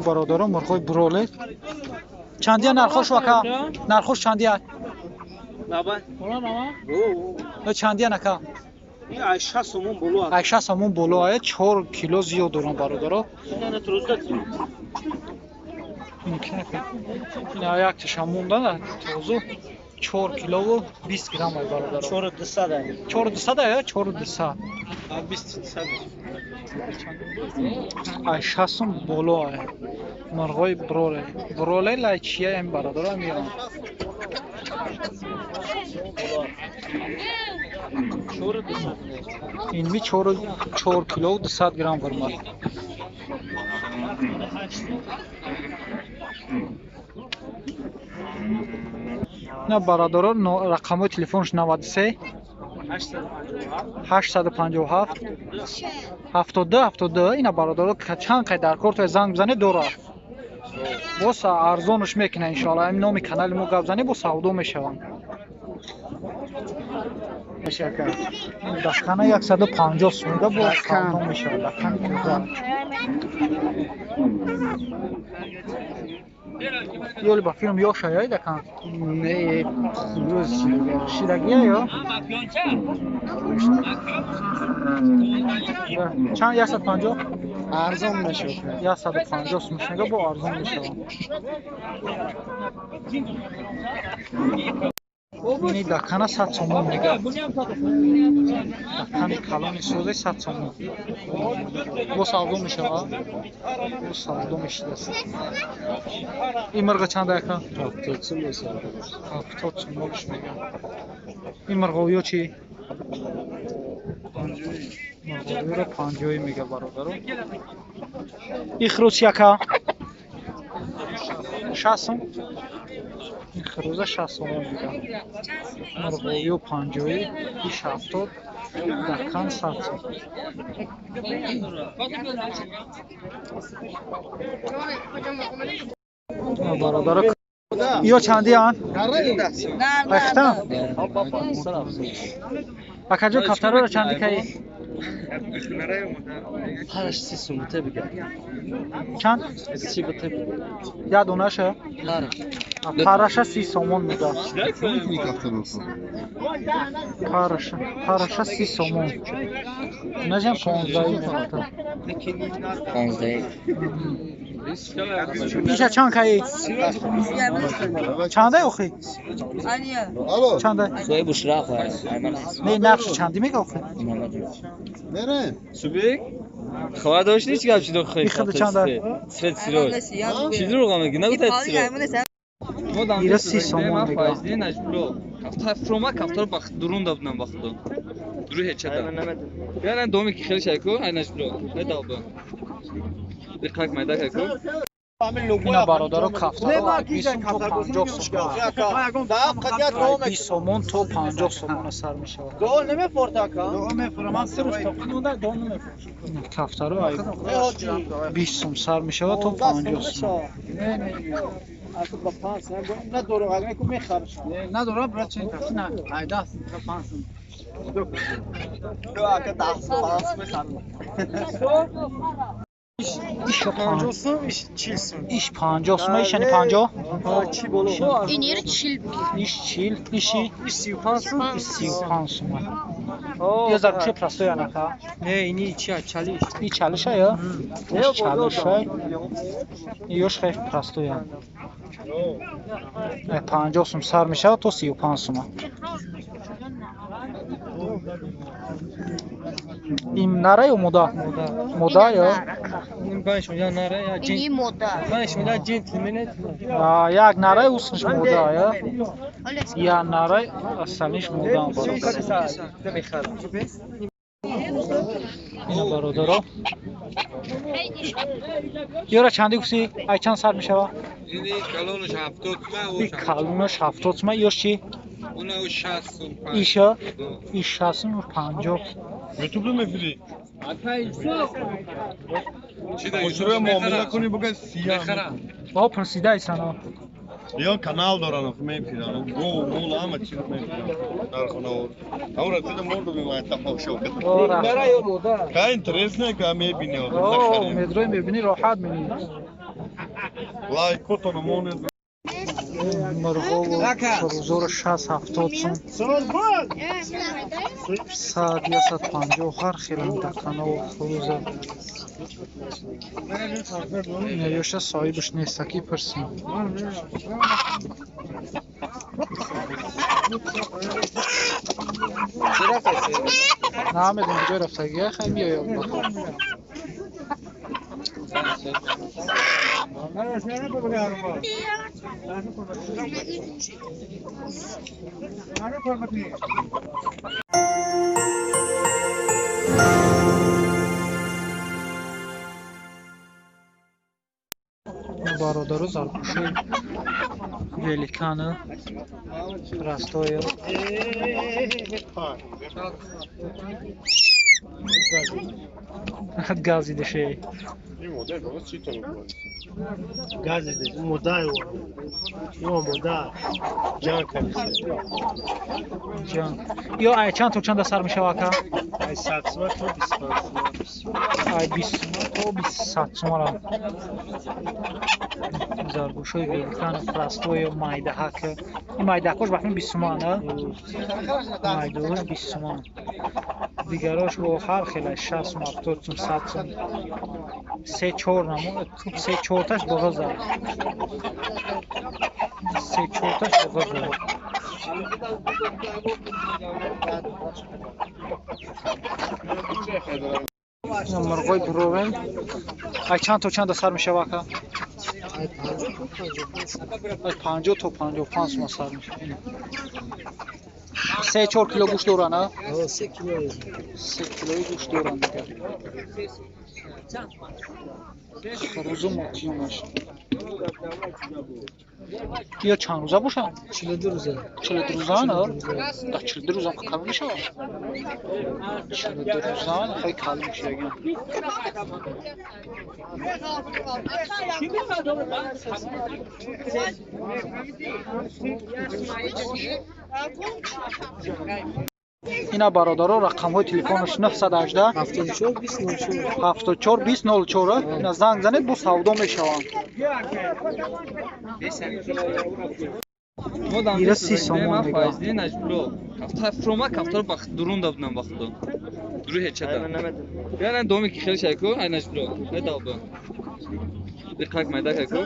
Бародарон, мурғҳои броле чандия нархош, ака? Нархош чандия? Чандия, ака? Ай 6 сомон боло. Ая 4 кило зиёд дорам, бародаро. Ина якташа монда тозу, 4 килову 20 грамм ай, бародаро. 4200. 4200 ая, 4200. Ай 6 сом боло ай мурғои броле. Броле лай чия ин, бародаро, меён. Инми 4 килову 200 грамм бармад. На, бародаро, рақамҳои телефонш 93 857 72 72. Ина, бародаро, чанд қай дар кор то занг бизанед, дора, боз арзонаш мекунад, иншоалло. Ҳамин номи канали мо гап занед, бо савдо мешаванд. Дакана 150 сумда бо савдо мешавад. Дакани тоза. Ёли ба филм ёша ё дакан? Не, хурӯз. Шидагия ё? Чанд, 150? Арзон мешавад. 150 сум мега, бо арзон мешавад. Ини дакана 100 сомон мега. Дакани калони созе 100 сомон. Бо савдо мешавад? Бо савдо мешудааст. Ин мирға чанд, ака? 70 сум мешавад. 70 сомонш мега. Ин мирғовиё чӣ? Мирғовиёро 50 мега, бародаро. Ин хирӯз чи, ака? 60 сум. Ин хирӯза 60 сомон мега. Мирғовиё 50, иш 70, дакан 100 сум. Бародаро, ё чандиян? Айхтам? Акаҷон, кафтароро чанди каи? Параш 30 сум буте бига. Чанд? 30 буте бига. Як донаша? Параша 30 сомон мега. Параша, параша 30 сомон. Нажам 15 мерафта. 15. Иша чанд каи? Чандай охи? Чандай? Сои бушра. Не, нархи чанди мега охи? Субик? Хабар доштӣ, чӣ гап шуд охи? Ихада чанда? Свет сирой. Чӣ дурӯға мегӣ? Нагуфтад сирой. Ира 30 сомон мега. Кафтар фрома кафтар бахт дурун дабнам бахту. Дуру ҳечада. Яна доми ки хеле шайку, ай нажбро. Не далба. Диққат майда ку. Ина, бародаро, кафтаро 20 то 50 сомон. 20 сомон то 50 сомона сар мешавад. Кафтаро ай 20 сом сар мешавад то 50 сом. Надорам, брат, чен кафти на. Ай даст, 5 сум. Иш 50 сум, иш 40 сум. Иш 50 сум, ишани 50? Чӣ боло? Ин ир 40 буги. Иш 40, иши Иш 35 сум. Иш 35 сум. Ё заргӯши простой анака? Не, ини чи чалиш. И чалиша ё? Иш чалиша. Ёш хеле простой. 50 сум сар мешавад то 35 сума. Ин нара ё мода? Мода ё? Ин панҷ миллион нара я ҷин. Ини мода. 5 миллион джентльмен. Як нараи усниш мода ё? Я нараи асалиш мода, бародар. Ина, бародаро. Ёра чанди гуфтӣ? Ай чанд сар мешава? Ини калонаш 70 сум. И калонаш 70 сум, ёш чӣ? Уна 60 сум. Иша? Иш 60 сум, 50. Ютуб мефири? Хушрӯя муомила кунӣ, буга сия. Бо пурсидаи сано. Ё канал доранд, мефиранд. Гов, мол, ҳама чиз мефиранд. Дар хонаҳо. Ҳамра тида морду бимай тамошо кар. Ка интересно, ка мебини. О, медрои мебини, роҳат мебини. Лайкотон монед. Мурғову хурӯзоро 60-70 сум, 100-150, ҳар хелам дақанову хурӯза. Ёша соҳибаш неста, ки пурсем. Намедонам куҷо рафтагия, хай биёяд. Бародару зарпӯшои великану растою газидашей. Газиде, модай о. Мода. Ҷанг кардисе. Ҷанг. Ё ай чанд то чанда сар мешава ака? Ай 100 сума то 25 сума. Ай 20 сума то 20 сумара. Заргӯшои великан простою майдаҳак. Ин майдаҳакош бахмин 20 сума, на? Майдаҳош 20 сума. Дигарош бо ҳар хела 60 сум, 70 сум, 100 сум. 3-4 намо, 3-4таш боғоза. 3-4таш боғоза. Мурғои буровем. Ай чанд то чанда сар мешава ака? Ай 50 то 55. Ай 50 то 55 сума сар мешава. 3-4 кило гӯшт доранд, а? 3 кило. 3 килои гӯшт доранд дигар. Хурӯзу мотиёнаш. Ё чанд рӯза бошанд? 42 рӯза. 42 рӯзаанд, а? Да 42 рӯзам калон мешавад? 42 рӯзаанд, хеле калон мешавад. Ина бародаро рақамҳои телефонаш 918 74 20 04. 74 20 04. Ина занг занед, бо савдо мешаванд. Ира 30 сомон мега. Кафтар кафтар бахт дурун дабнам бахту. Дуру ҳечада. Яна доми ки хеле шайку, ай нажбло. Не далба. Диққат майда ку.